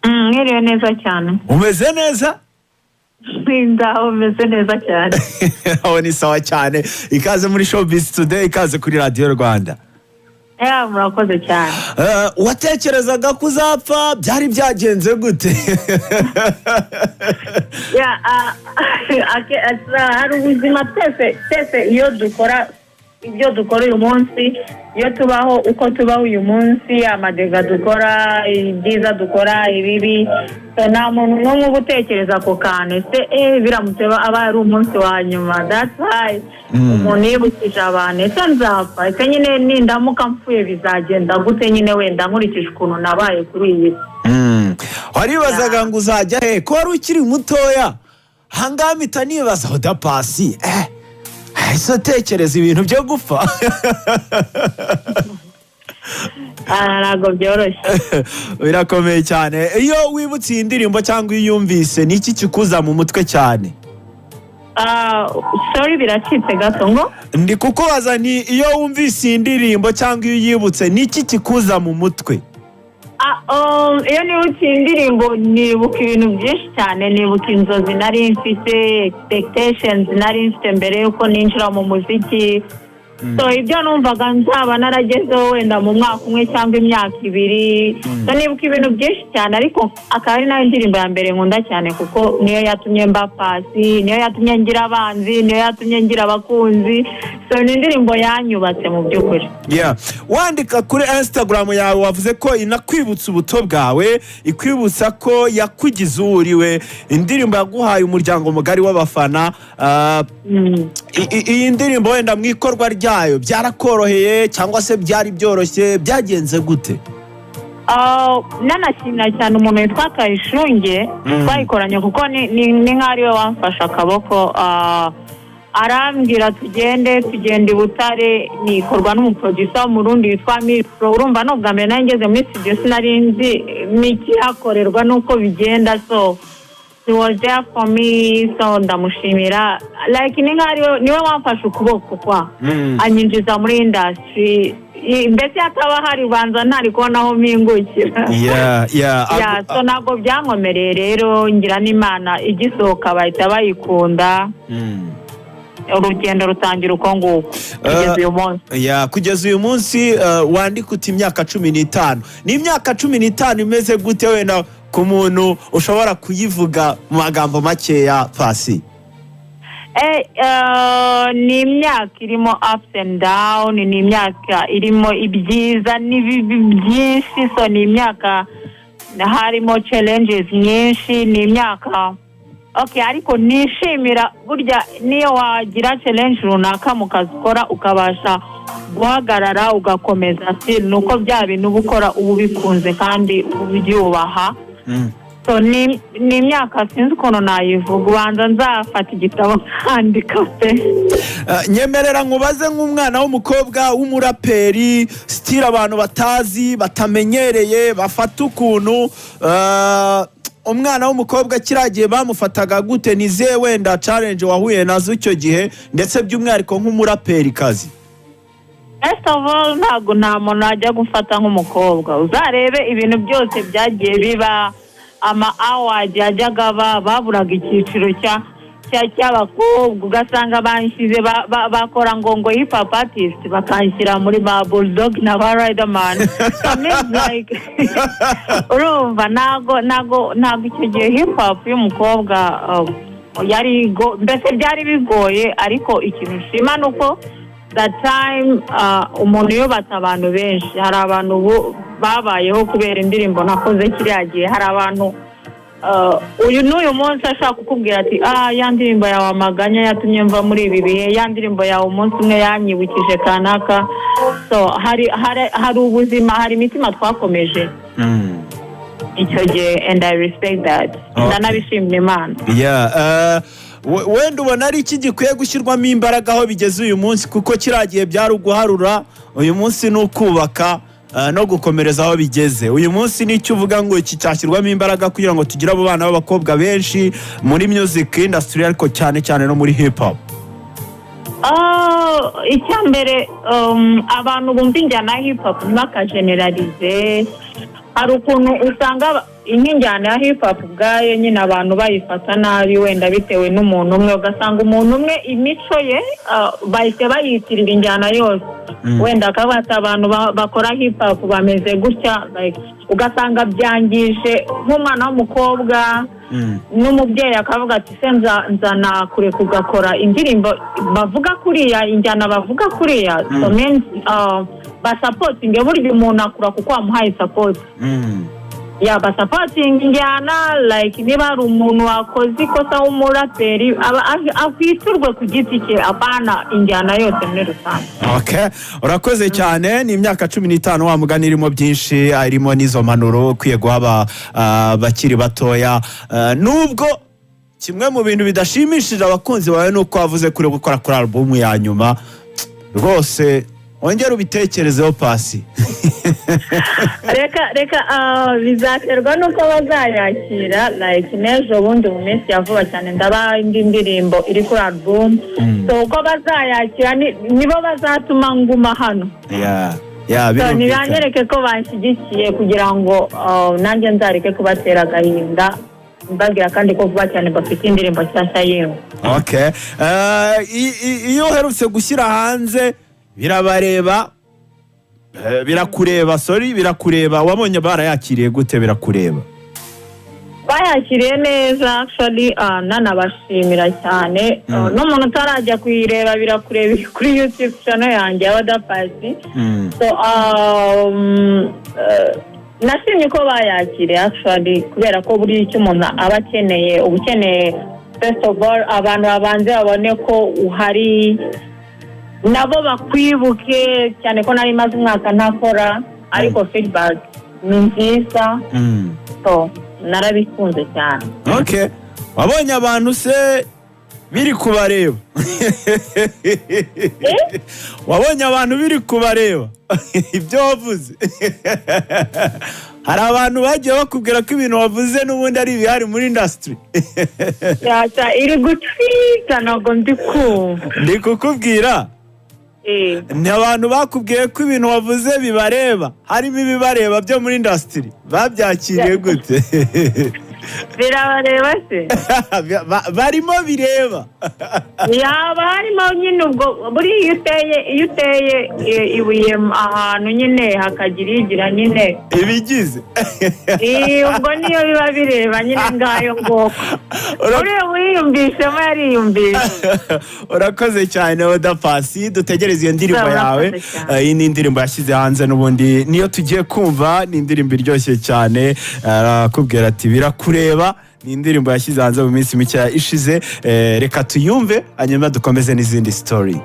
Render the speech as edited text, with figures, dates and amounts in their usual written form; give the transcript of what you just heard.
Mwiriwe neza cyane. Umeze neza? Ndaho, meze neza cyane. Aho ni sawa cyane. Ikaze muri Showbiz Today, ikaze kuri Radiyo Rwanda. Yeah, murakoze cyane. Watekerezaga ko uzapfa? Byari byagenze gute? Yeah, hari ubuzima twese twese, iyo dukora ibyo dukora uyu munsi, iyo tubaho uko tubaho uyu munsi, amadega dukora, ibyiza dukora, ibibi. So, nta muntu n'umwe uba utekereza ako kantu, ese biramutse aba ari umunsi wa nyuma? That's why umuntu yibukije abantu: ese nzapfa? Ese nyine nindamuka mpfuye bizagenda gute? Nyine wenda nkurikije ukuntu nabaye kuri iyi si. Waribazaga ngo uzajya he, ko wari ukiri mutoya? Ahangaha mpita nibaza, Oda Paccy, ese utekereza ibintu byo gupfa? Ah, ntabwo byoroshye. Birakomeye cyane. Iyo wibutse iyi ndirimbo cyangwa iyo uyumvise, ni iki kikuza mu mutwe cyane? Ah, sorry, biracitse gato, ngo? Ndi kukubaza ni iyo wumvise iyi ndirimbo cyangwa iyo uyibutse, ni iki kikuza mu mutwe? Ah, iyo nibutse iyi ndirimbo nibuka ibintu byinshi cyane. Nibuka inzozi nari mfite, expectations nari mfite mbere y'uko ninjira mu muziki. So ibyo numvaga nzaba naragezeho wenda mu mwaka umwe cyangwa imyaka 2. So nibuka ibintu byinshi cyane, ariko akaba ari nayo ndirimbo ya mbere nkunda cyane, kuko niyo yatumye mba Paccy, niyo yatumye ngira abanzi, niyo yatumye ngira abakunzi. So ni indirimbo yanyubatse mu by'ukuri. Yeah. Wandika kuri Instagram yawe, wavuze ko inakwibutsa ubuto bwawe, ikwibutsa ko yakugize uwo uriwe, indirimbo yaguhaye umuryango mugari w'abafana. Iyi ndirimbo wenda mu ikorwa ryayo byarakoroheye cyangwa se byari byoroshye? Byagenze gute? Ah, nanashimira cyane umuntu witwa Kayishunge twayikoranye, kuko ni nk'aho ari we wamfashe akaboko, arambwira tugende. Tugenda i Butare, nikorwa n'umuproducer w'Umurundi witwa Mipro. Urumva ni ubwa mbere nari ngeze muri studio, sinari nzi n'ikihakorerwa n'uko bigenda. So he was there for me, so ndamushimira. Like ni nk'aho ari we, niwe wamfashe ukuboko kwa anyinjiza muri industry. Mbese hataba hari ubanza ntari kubona aho mpingukira. Yeah, so ntabwo byankomereye rero, ngira n'Imana igisohoka bahita bayikunda. Urugendo rutangira uko nguko kugeza uyu munsi. Yeah, kugeza uyu munsi. Wandika uti imyaka 15. Ni imyaka 15 imeze gute, wenda ku muntu ushobora kuyivuga mu magambo makeya, Paccy? Ni imyaka irimo ups and down, ni imyaka irimo ibyiza n'ibibi byinshi. So ni imyaka harimo challenges nyinshi, ni imyaka, okay, ariko nishimira. Burya niyo wagira challenge runaka mu kazi ukora, ukabasha guhagarara ugakomeza still, ni uko bya bintu uba ukora uba ubikunze kandi uba ubyubaha. So ni imyaka sinzi ukuntu nayivuga, ubanza nzafata igitabo nkandika pe. Nyemerera nkubaze, nk'umwana w'umukobwa w'umuraperi, still abantu batazi, batamenyereye, bafata ukuntu, umwana w'umukobwa kiriya gihe bamufataga gute? Ni izihe wenda challenge wahuye nazo icyo gihe, ndetse by'umwihariko nk'umuraperikazi? First of all, ntabwo nta muntu wajya gufata nk'umukobwa. Uzarebe ibintu byose byagiye biba, ama award yajyaga aba, baburaga icyiciro cy'abakobwa, ugasanga banshyize bakora ngo hip hop artist, bakanshyira muri ba Bulldog na ba Riderman. So means like urumva ntago icyo gihe hip hop y'umukobwa yari mbese byari bigoye. Ariko ikintu nshima ni uko that time umuntu yubatse abantu benshi. Hari abantu ubu babayeho kubera indirimbo nakoze kiriya gihe. Hari abantu uyu n'uyu munsi ashobora kukubwira ati: "Ah, ya ndirimbo yawe Amaganya yatumye mva muri ibi bihe, ya ndirimbo yawe umunsi umwe yanyibukije kanaka." So hari ubuzima, hari imitima twakomeje icyo gihe, and I respect that. Ndanabishimira Imana. Yeah, wenda ubona ari iki gikwiye gushyirwamo imbaraga aho bigeze uyu munsi? Kuko kiriya gihe byari uguharura, uyu munsi ni ukubaka no gukomereza aho bigeze uyu munsi. Nicyo uvuga ngo iki cyashyirwamo imbaraga kugira ngo tugire abo bana b'abakobwa benshi muri music industry, ariko cyane cyane no muri hip hop? Ah, icya mbere, abantu bumva injyana ya hip hop ntibakageneralize. Hari ukuntu usanga Nk'injyana ya hip hop ubwayo nyine, abantu bayifata nabi wenda bitewe n'umuntu umwe, ugasanga umuntu umwe imico ye bahise bayitirira injyana yose. Wenda akaba ati abantu bakora hip hop bameze gutya, like, ugasanga byangije nk'umwana w'umukobwa n'umubyeyi akavuga ati: "Se nzana kureka ugakora indirimbo bavuga kuriya, injyana bavuga kuriya?" So means basupportinge. Burya umuntu akura kuko wamuhaye support. Ya, basupportinga injyana. Like, niba hari umuntu wakoze ikosa w'umuraperi, aba akwiturwe ku giti cye, apana injyana yose muri rusange. Okay. Urakoze cyane. Ni imyaka 15 wa mugani irimo byinshi, harimo n'izo mpanuro ukwiye guha bakiri batoya. Nubwo kimwe mu bintu bidashimishije abakunzi bawe ni uko wavuze kuri gukora kuri alubumu ya nyuma. Rwose wongere ubitekerezeho, Paccy. Reka reka, bizaterwa n'uko bazayakira. Like, n'ejo bundi mu minsi ya vuba cyane ndaba indi ndirimbo iri kuri album. So uko bazayakira nibo bazatuma nguma hano. Yeah, So, birumvikana. Nibanyereke ko banshyigikiye kugira ngo nanjye nzareke kubatera agahinda, mbabwira kandi ko vuba cyane bafite indirimbo nshyashya yewe. Okay. Iyo uherutse gushyira hanze birabareba, birakureba, sorry, birakureba, wabonye barayakiriye gute birakureba? Bayakiriye neza actually, nanabashimira cyane. N'umuntu utarajya kuyireba birakureba, iri kuri YouTube channel yanjye ya Oda Paccy. So nashimye ko bayakiriye actually, kubera ko buriya icyo umuntu aba akeneye, uba ukeneye first of all abantu babanze babone ko uhari, nabo bakwibuke, cyane ko nari maze umwaka ntakora, ariko feedback ni nziza. So narabikunze cyane. Okay, wabonye abantu se biri kubareba? Wabonye abantu biri kubareba ibyo wavuze? Hari abantu bagiye bakubwira ko ibintu wavuze n'ubundi ari ibihari muri industry? Yata iri gutwika, ntabwo ndi kumva. Ndi kukubwira, ni abantu bakubwiye ko ibintu wavuze bibareba, harimo ibibareba byo muri industry, babyakiriye gute? Birabareba se? Barimo bireba. Yaba harimo nyine. Ubwo buriya iyo uteye ibuye ahantu nyine hakagira igira nyine ibigize. Ubwo niyo biba bireba nyine, ngayo ngoko. Uriya wiyumvishemo yariyumvishe. Urakoze cyane, Oda Paccy. Dutegereze iyo ndirimbo Urakoze yawe. cyane. Iyi ni indirimbo yashyize hanze n'ubundi niyo tugiye kumva. Ni indirimbo iryoshye cyane, arakubwira ati birakureba. Ni indirimbo yashyize hanze mu minsi mike ishize. Reka tuyumve, hanyuma dukomeze n'izindi story.